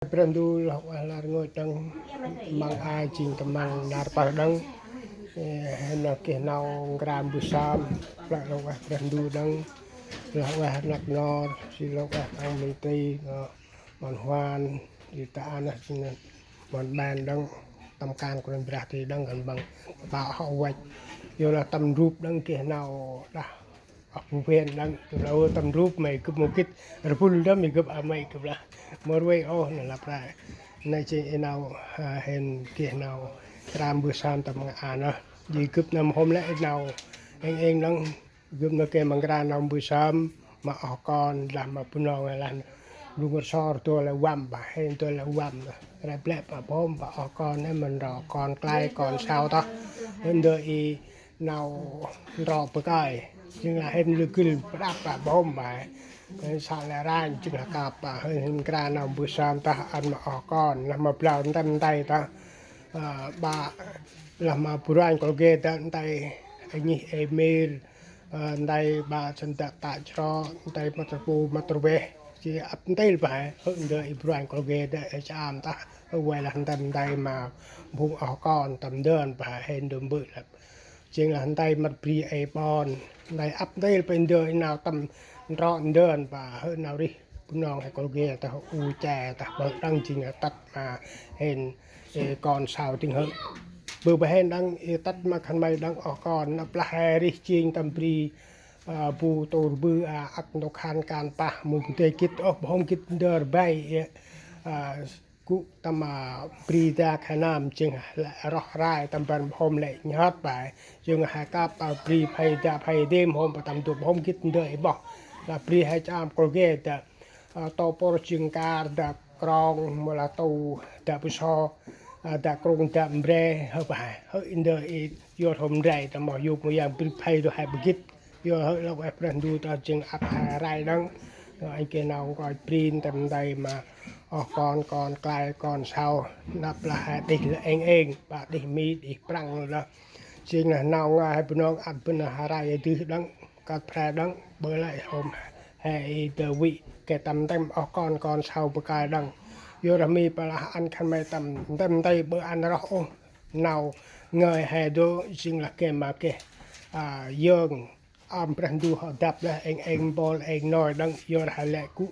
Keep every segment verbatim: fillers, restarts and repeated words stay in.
Brah Ndu lah ueh lar ngơi đăng, măng ai jêng tâm măng nar pah đăng. Ê, hên lah geh nau nkra mbơh sơm, lah ueh Brah Ndu đăng, lah ueh rnăk nor, si lah ueh tăng mê ti, nơ, mon huan, di ta anah, si nơ, mon ƀen đăng, tâm kan Kôranh Brah ti đăng, kan băng, pă hŏ văch. Yor lah tâm rup đăng geh nau, đah, ăp mphen đăng, gâp lah, ơ, tâm rup may gâp mâu gĭt, rƀŭl đah may gâp a may gâp lah. Mâu rvê ôh, nơ lah pra. Nây jêng ê nau, ha, hên geh nau, nkra mbơh sơm tâm ngăn a nơ. Di gâp nâm hôm lĕ ê nau, êng êng đăng, gâp nơ geh ma nkra nau mbơh sơm, ma oh kon, lah ma Bunong, lah Bunong Sor, dôl lĕ văm bah, hên dôl lĕ văm. Rep lĕ bah bom, bah oh kon, nê, mân rŏ kon klai, kon sau tah. Hên dơ i nau ntrŏ bơh kơi. Jêng lah hên lư gĭl pơđăp bah bom bah. Hên sa lĕ ranh, jêng lah kăp bah, hên nkra nau mbơh sơm tah, ăn ma oh kon, lah ma blau ntĭm ntai tah. Ơ, bah, lah ma bu ranh kôl geh dah ntai, ê nhih ê mir, ơ, ntai bah sân dak tă chro, ntai mât rpu, mât rveh. Jêh ăp ntil bah, hơ ndơ i bu ranh kôl geh dah ê cham tah, hơ vay lah ntĭm ntai ma bung oh kon tâm ndơn bah, hên ndơ mbơ̆ lah. Jêng lah ntai mât bri ê ƀon, ntai ăp ntil bah ndơ i nau tâm ntrŏ ndơn bah, hơ nau rih Bunong he kôl geh tah u che tah bơh đăng jêng lah tât ma hên, ê, kon sau tĭng hơ. Bơh bah hên đăng, ê, tât ma khân may đăng oh kon, nđâp lah he rih jêng tâm bri, ơ, bu tôr bơh, a, ăk ntŭk hăn kan pah, mâu dê gĭt ôh, bơh hôm gĭt ndơ rbay, ê, ơ, gŭ tâm, a, bri dak he nơm jêng lĕ roh rai tâm ban bơh hôm lĕ nhhơt bah. Jêng he kăp, a, bri phay dak phay dêm hôm bah tâm dôp bơh hôm gĭt ndơ i boh. Lah bri he cham kôl geh dah, a, tô pôr jêng kar dak krong, mâu lah tô dak bu so, a, dak krong dak mbre, hơ bah. Hơ i ndơ i yor hôm ndrai tâm moh yôk mâu yang bri phay dôh he bơh gĭt. Yor hơ lah ueh Brah Ndu tah jêng ăp he rai đăng. Ơ, anh geh nau nkoch bri ntĭm ntai ma oh kon, kon klai, kon sau. Nđâp lah he đih lĕ êng êng, bah đih Mi, đih Prăng lah. Jêng lah nau ngai he Bunong ăp bơh nơh he rai ê dih đăng, kăt phre đăng, bơh lĕ hôm he i dơ vĭ, geh tâm ntĭm oh kon, kon sau bơh kơi đăng. Yor lah Mi pă lah ăn khân may tâm ntĭm ntai bơh ăn roh ôh. Nau ngơi he dô, jêng lah geh ma geh, a, yơng, ăm Brah Ndu hŏ dăp lah, êng êng mpôl, êng nôi đăng, yor he lĕ gŭ,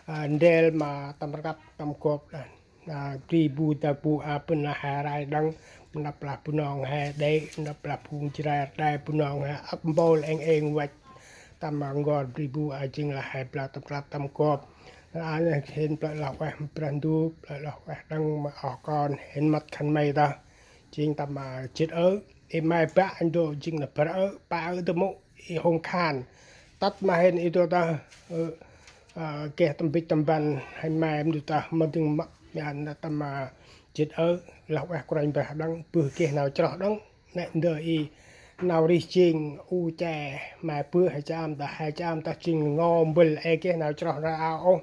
a, ndrel ma tâm rkăp, tâm gop lah. A, bri bu dak bu, a, bơh nơh he rai đăng, nđâp lah Bunong he đê, nđâp lah phung Jrai đê, Bunong he ăp mpôl, êng êng văch. Tâm, a, ngor bri bu, a, jêng lah he blau tâm rkăp, tâm gop. A, hên blau lah ueh Brah Ndu, blau lah ueh đăng ma oh kon, hên mât khân may tah. Jêng tâm, a, jêt ơ, i may bă anh dô jêng lah bar ơ, pă ơ dơ mŭ, i hông khan. Tât ma hên i dô tah, ơ, ơ, geh tâm bĭch tâm ban, hên may mdu tah, ma dâng ma, mian tâm, a, jêt ơ, lah ueh Kôranh Brah đăng, bơh geh nau chroh đăng, nê ndơ i nau rih jêng, u che, may bơh he cham tah, he cham tah jêng ngo mbơl, ê geh nau chroh ra ao ôh.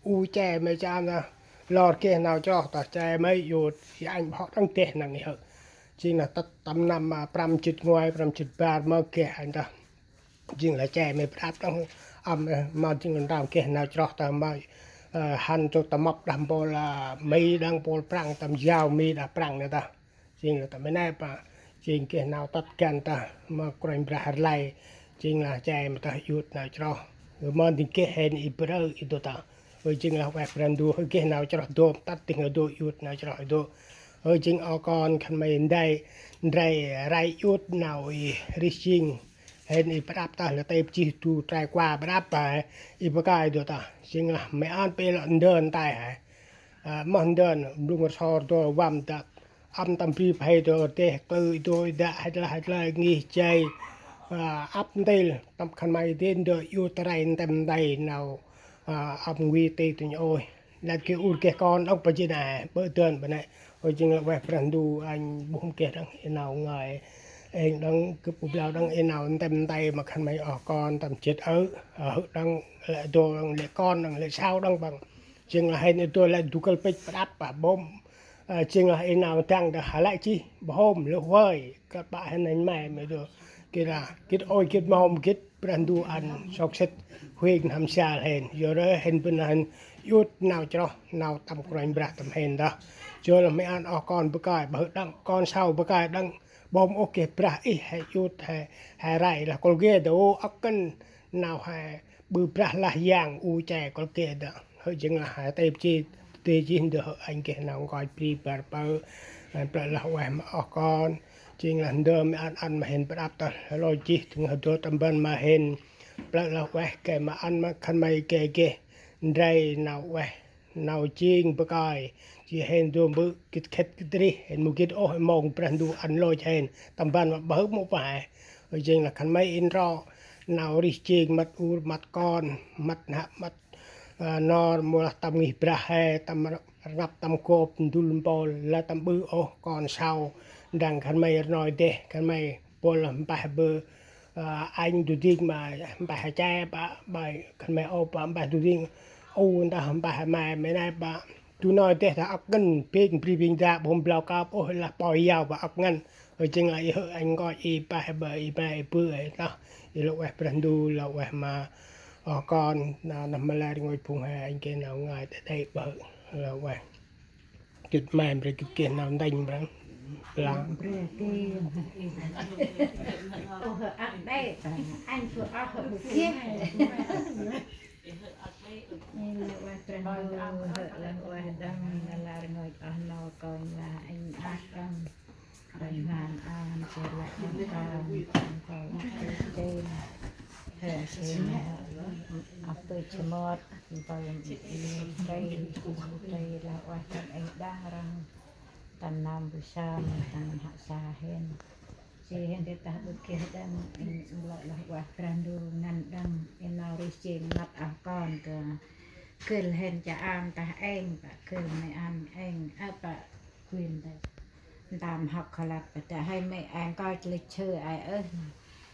U che may cham tah, lor geh nau chroh tah che may yut, i anh bhŏ đăng deh năng i hơ. Jêng lah tât tâm năm, a, prăm jêt ngoai, prăm jêt bar ma geh anh tah. Jêng lah che may prăp đăng, ăm, ơ, ma jêng lah ntrăm geh nau chroh tah ma, ơ, hăn chô tâm mâp đah mpôl, a, Mi đăng mpôl Prăng tâm yao Mi đah Prăng nê tah. Jêng lah tâm nê pă, jêng geh nau tât găn tah ma Kôranh Brah rlay, jêng lah che ma tah yut nau chroh. Ơ, ma dâng geh hên i brơ i dô tah. Ơ, jêng lah ueh Brah Ndu, ơ, geh nau chroh dôm, tât dâng ơ dô yut nau chroh i dô. Ơ, jêng oh kon khân may ndai, ndrai rai yut nau i rih jêng. Hên i prăp tah lah tê jêh du trai kua prăp bah, i bơh kơi dô tah. Jêng lah may ăn pê lŏ ndơn tay he. A, moh ndơn, Bunong Sor dô văm dak. Ăm tâm bri phay dô deh klư dô i dak hăch lah hăch lah ngih jay. A, ăp ntil, tâm khân may dên dô yut rai ntĭm ntai nau, a, ăm ngui ti tĭng ôi. Lăt geh ur geh kon đŏng pă jêh nê, bơ̆ dơn bơ̆ nê. Ôi jêng lah ueh Brah Ndu anh bŭm geh đŏng i nau ngơi. Êng đŏng gâp bu blau đŏng i nau ntĭm ntai ma khân may oh kon tâm jêt ơ, ơ, hơ đŏng lĕ dô đŏng lĕ kon đŏng lĕ sau đŏng păng. Jêng lah hên i dô lĕ du kăl pĭch pơđăp pă bôm. Ơ, jêng lah i nau dăng dah hă lĕ jêh, bơh hôm, lơh vơi, kăl pă hên hên may, may dô. Gĭt lah, gĭt ôi, gĭt mâu hôm, gĭt Brah Ndu ăn sŏk sĭt, huêng n'hâm sial hên. Yor ơ hên bơh nơh hên, yut nau chroh nau tâm Kôranh Brah tâm hên đah. Jol mĭn ăn oh kon bơh kơi, bơh đăng kon sau bơh kơi đăng bom ôh geh brah ih he yut he, he rai lah kol geh đah ô âk ngăn nau he ƀư brah lah yang u che kol geh đah. Hơi jêng lah he tê chi, tê chi ndơ hơi anh geh nau ngơi bri bar pơ, anh plơ̆ lah ueh ma oh kon. Jêng lah ndơ mĭn ăn, ăn ma hên prăp tơ lơ jêh tâng hơ dô tâm ban ma hên. Plơ̆ lah ueh geh ma ăn ma khân may geh geh ndrel nau ueh nau jêng bơh kơi. Jêh hên dô mbơ̆ gĭt khĭt gĭt rêh, hên mâu gĭt ôh, hên mâu Brah Ndu ăn lôch hên tâm ban ma bơh mâu pah. Jêng lah khân may êng ro nau rêh jêng măt ur măt kon, măt n'hă măt, ơ, nor mâu lah tâm ngih brah he, tâm rnglăp tâm gop ndŭl mpôl, lah tâm ƀư ôh kon sau. Ndrăng khân may rnoi deh, khân may bol lah mpeh bơh, ơ, anh du ding ma mpeh che pă, bai khân may ôp pă mpeh du ding u ntah mpeh ma, ma nai pă. Du noi deh đah âk ngăn, bêng bri bêng da, bơh blau kăp ôh lah poi yau pă âk ngăn. Hơi jêng lah i hơi anh ngơi i peh bơh i ma i bơh ai đah, i lah ueh Brah Ndu, lah ueh ma oh kon, na, nah ma lĕ rngôch phung he, anh geh nau ngơi tê đê bơh, lah ueh. Gĭt ma mre gĭt geh nau ndanh mre. Lah. Bre geh. Ôh, âk đê, anh phu ôh, ôh, geh. Ê, lah ueh Brah Ndu, lah ueh đăng, lah rngôch oh nô kon lah anh âk đăng. Ranh hăn ăn, che lah oh kon, kon lah Kristen. He, che lah, ăp tui che mot, mpơl, mpơl, mpơl, lah ueh đăng anh đăng răng. Tâm năm bu sa, tâm n'hă sa hên. Jêh hên tê tah bơh geh đăng, ê, lah, lah ueh Brah Ndu ngăn đăng, ê nau rêh jêng măt oh kon kơ. Gưl hên cha am tah êng, pă gưl mĭn ăn êng, ơ pă quyền tê. Ntơm hŏk kho lăp pă tê, hơi mĭn ăn ngơi lịch sử ai ơ.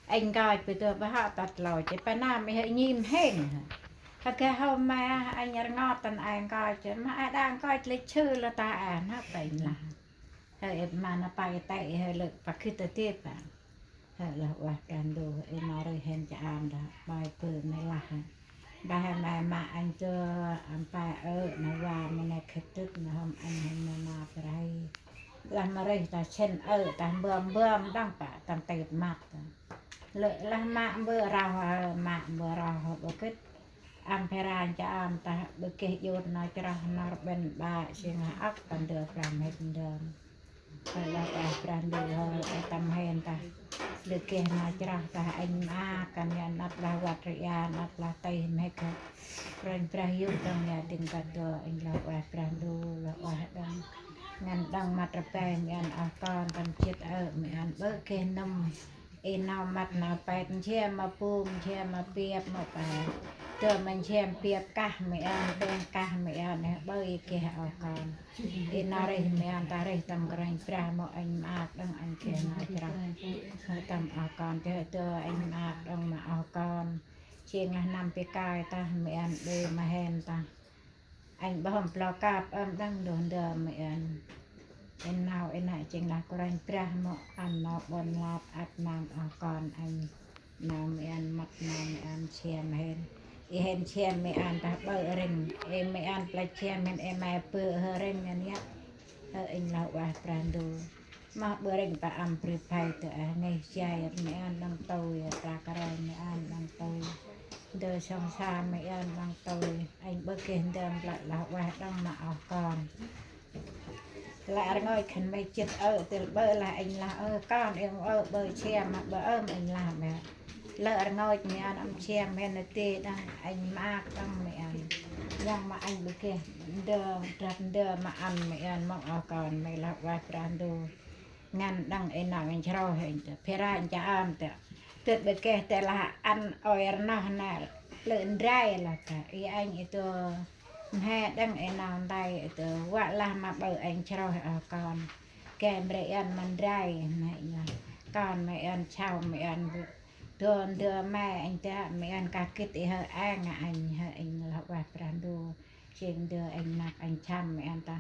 Anh ngơi pơ tơ pơ hŏ tât lôch, pơ năm hơi nhim hên. Hơi geh hôm ma anh rngot tăn ai ngơi, ma ai đăng ngơi lịch sử lah ta ai, nă pă anh lah. Hơi ê ma nă pă tê, hơi lĕ pă khĭt tê pă. Hơi lah ueh Brah Ndu, ê nau rêh hên cha am đah, bai bơh mê lah. Bai he ma ma anh tơ, am pă ơ, nă va mê nê khĭt tŭt, nă hôm anh hên ma ma prai. Lah ma rêh ta sĭn ơ, ta mbơm mbơm đăng pă, tâm têt măt ta. Lĕ lah ma mbơh rah, ma mbơh rah, bơh gĭt. Am phe ranh cha am ta bơh geh yut nau chroh nau rbăn ƀă, sĭn lah âk ta ndơ pram hên ndơm. Hơi lah ueh Brah Ndu hơi, ơ tâm hên ta. Bơh geh nau chroh ta anh ma, kan yan ăp lah văt ri yan, ăp lah têh mhĭk hơi. Kôranh Brah yut đăng ya dĭng kơt dô, anh lah ueh Brah Ndu, lah ueh đăng. Ngăn đăng măt rpeng yan oh kon, tâm jêt ơ, mĭn ăn bơh geh nâm. Ê nau măt nau pet nchiê ma pum, nchiê ma piep, ma pa. Tơ ma nchiê ma piep kah mĭn ăn, bêng kah mĭn ăn, ê, ƀơi geh oh kon. Ê nau rêh mĭn ăn, ta rêh tâm Kôranh Brah, mâu anh maak đăng anh geh nau chroh. Hơi tâm oh kon, tơ tơ anh maak đăng ma oh kon. Jêng lah năm pi kai ta mĭn ăn, ƀư ma hên ta. Anh ƀơh hôm plâu kăp ơm đăng đôh ndơ mĭn ăn. Ê nau ê nă jêng lah Kôranh Brah mâu ăn nau ƀon lap ăp năm oh kon anh. Nau mĭn ăn măt nau mĭn ăn siam hên. Ê hên siam mĭn ăn ta ƀơ rĭng. Ê mĭn ăn plăch siam hên ê ma bơh hơ rĭng ngăn yă. Hơ anh lah ueh Brah Ndu. Mâu ƀơ rĭng ta am bri phay tơ a ngih jay mĭn ăn đăng tui, ta kơ roi mĭn ăn đăng tui. Ndơ sŏng sa mĭn ăn đăng tui. Anh ƀơ geh ndơm plăch lah ueh đăng ma oh kon. Lah rngôch khân may jêt ơ, têl ƀơ lah anh lah ơ kon, ê mâu ơ ƀơ siam ma ƀơ ơm anh lah ma. Lơ rngôch mĭn ăn ăm siam hên nơh ti đăng anh maak đăng mĭn ăn. Yang ma anh ƀơ geh ndơm, drăp ndơm ma ăn mĭn ăn mâu oh kon, may lah ueh Brah Ndu. Ngăn đăng ê nau anh chroh hên tơ. Phe ranh cha am tơ. Tơt ƀơ geh tê lah ăn ôi rnoh nă lơ ndrai lah ta. Ê anh ê tơ. Mhe đăng ê nau ntai ê tơ. Vă lah ma ƀơ anh chroh oh kon. Geh mre ăn ma ndrai nă lah. Kon mre ăn chau mre ăn bơ. Tơ ndơ ma anh tơ mre ăn ka gĭt ê hơ ang anh hơ anh lah ueh Brah Ndu. Jêng ndơ anh maak anh chăm mre ăn ta.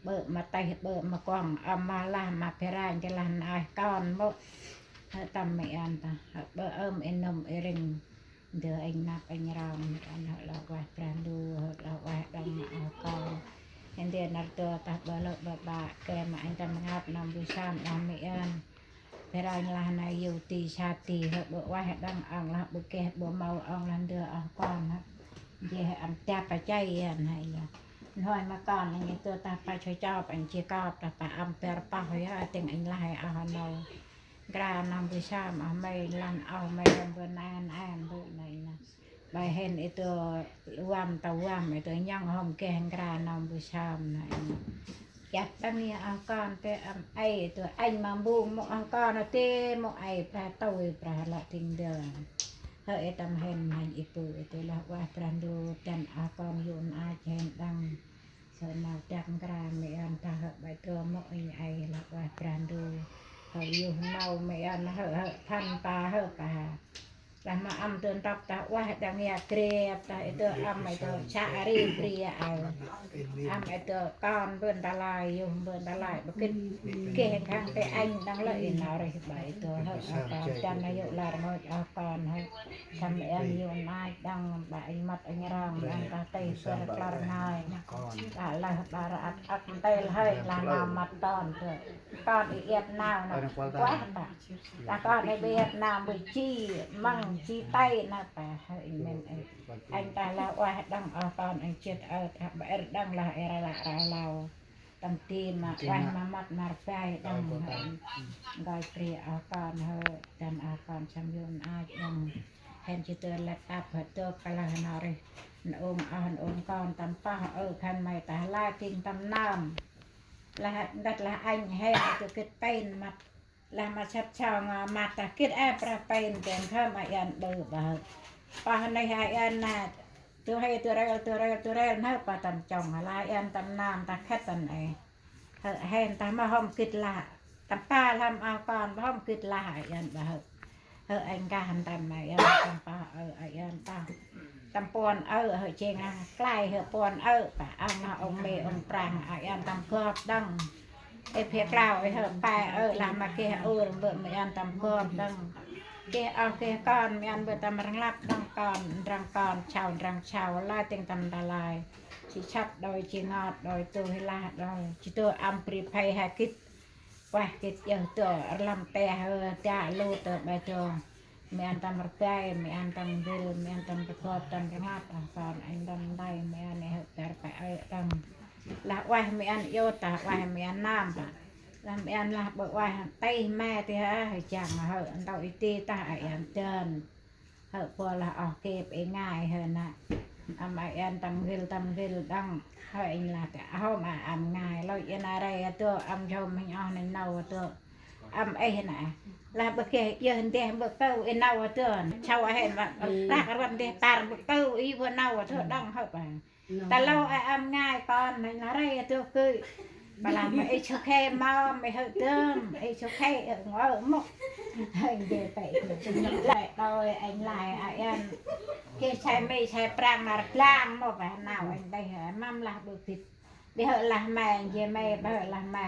Ƀơ ma têh ƀơ ma kuŏng, ơ ma lah ma phe ranh tê lah nă oh kon mâu. Hơ tâm mre ăn ta, hơ ƀơ ơm ê nâm ê rĭng. Ndơ anh năp anh rong, anh hŏ lah ueh Brah Ndu, hŏ lah ueh đŏng oh kon. Hên ndơ nar dô tah bơ lơ bơ bă, geh ma anh tâm ngăp nâm bu sơm đah mĭn. Bơ ranh lah na yu ti sa ti, hŏ bơ ueh đŏng ŏng lah bơ geh bơ mâu ŏng lah ndơ oh kon hŏ. Jêh ăn dăp pa chay ăn hê ya. Nhoi ma kon anh dô tah pa cho cho, anh chia cọp, tah pa âm per pah ya, tĭng anh lah oh nâu. Nkra nâm bu sơm oh mê lăn oh mê lăn bơ nan an bơ nây na. Bai hên ito uam ta uam ito nhŏng hôm geh nkra nâm bu sơm na. Chăt tăng ya oh kon te âm ê ito anh ma bu mâu oh kon te mâu ê pra tui pra lŏ tĭng dơ. Hơ ê tâm hên hên i pư ito lah ueh Brah Ndu dăn oh kon yun ach hên đăng. Sơ nau dak nkra mê ăn ta hơ bai dô mâu anh ê lah ueh Brah Ndu. Hơ yuh nau mê ăn hơ hơ phăn pa hơ pa. Lah ma âm dô ntŭk ta ueh đăng ya grep ta ito âm ito sa ri bri ya ai. Âm ito kon bơn ta lai yuh bơn ta lai bơ gĭt. Geh khăng te anh đăng lơ i nau rih bai ito hơ oh kon dăn na yuk lar ngôch oh kon hơ. Sâm mê ăn yun ach đăng ba anh mât anh rong đăng ta tê bơ klar ngai. Ba lah ba ra ăt ăt ntel hơi lah nau mât ton tơ. Kon i iăt nau na ueh ba. Lah kon i bi iăt nau bi chi măng chi tay na ba hơi men ê. Anh ta lah ueh đăng oh kon anh chit ơ ta ba er đăng lah er la ra lau. Tâm ti ma ueh ma mât ma rbai đăng hơi. Ngơi pri oh kon hơi. Dăn oh kon sâm yun ach đăng. Hên chi tơ lăp ăp hơ tơ kơ lah nau rih. Nŭng oh nŭng kon tâm pah ơ khân may ta lai tĭng tâm nơm. Lah ndăt lah anh hên ơ tơ gĭt pên mât. Lah ma săp song mât ta gĭt ê pra pên tĭng khân may ăn bơ bơ. Pah nây ai ăn na. Tơ hê tơ rel tơ rel tơ rel nơ pa tâm chong lah ai ăn tâm nơm ta khât tâm ê. Hơ hên ta ma hôm gĭt lah. Tâm pa lăm oh kon ma hôm gĭt lah ai ăn bơ hơ. Hơ anh gah tâm ai ăn tâm pa ơ ai ăn tâm. Tâm puăn ơ hơ chêng ah klai hơ puăn ơ pa ong ma ong mê ong prăng ai ăn tâm gop đăng. Ê phe klao ê hơ pa ơ lah ma geh ur bơ mê ăn tâm gop đăng. Geh oh geh kon mê ăn bơ tâm rnglăp đăng kon, ndrăng kon, sau ndrăng sau, lai tĭng tâm ta lai. Chi săp đôi, chi ngot đôi, tu hê lah đôi, chi tu âm pri phay ha gĭt. Ueh gĭt yơh dô, rlăm te hơ, da lu tơ bai dô. Mê ăn tâm rbai, mê ăn tâm ndrel, mê ăn tâm rgop, tâm rngat, oh kon, anh tâm ntai, mê ăn ê hơ tar pai ơ tâm. Lah ueh mê ăn iôt, tah ueh mê ăn nơm, tah. Lah mê ăn lah bơ ueh, tih me tih hơ, hơi jăng hơ, ntâu i ti tah, ai ăn dơn. Hơ pô lah oh kêp ê ngai hơ na. Âm ai ăn tâm gil tâm gil đăng. Hơ anh lah te hôm a âm ngai. Lôi yên a rê a tơ âm jom hên oh nênh nâu a tơ. Âm ê na. Lah bơ kê yơh ndeh bơ pâu ê nâu a tơ. Sau a hên ma. Lah ka ruat ndeh tar bơ pâu i bơ nâu a tơ đăng hơ pa. Ta lô ai âm ngai kon, hên na rê a tơ kư. Ba lah ma ê chô khê mâu, mê hơ tơm, ê chô khê ơ ngơ mô. Hên dê pê. Lê đôi anh lai ai ăn. Kê sai mê sai prăng nar blang mô ba nau anh đây hơ mâm lah bơ bịt. Đi hơ lah mê, dê mê ba hơ lah mê.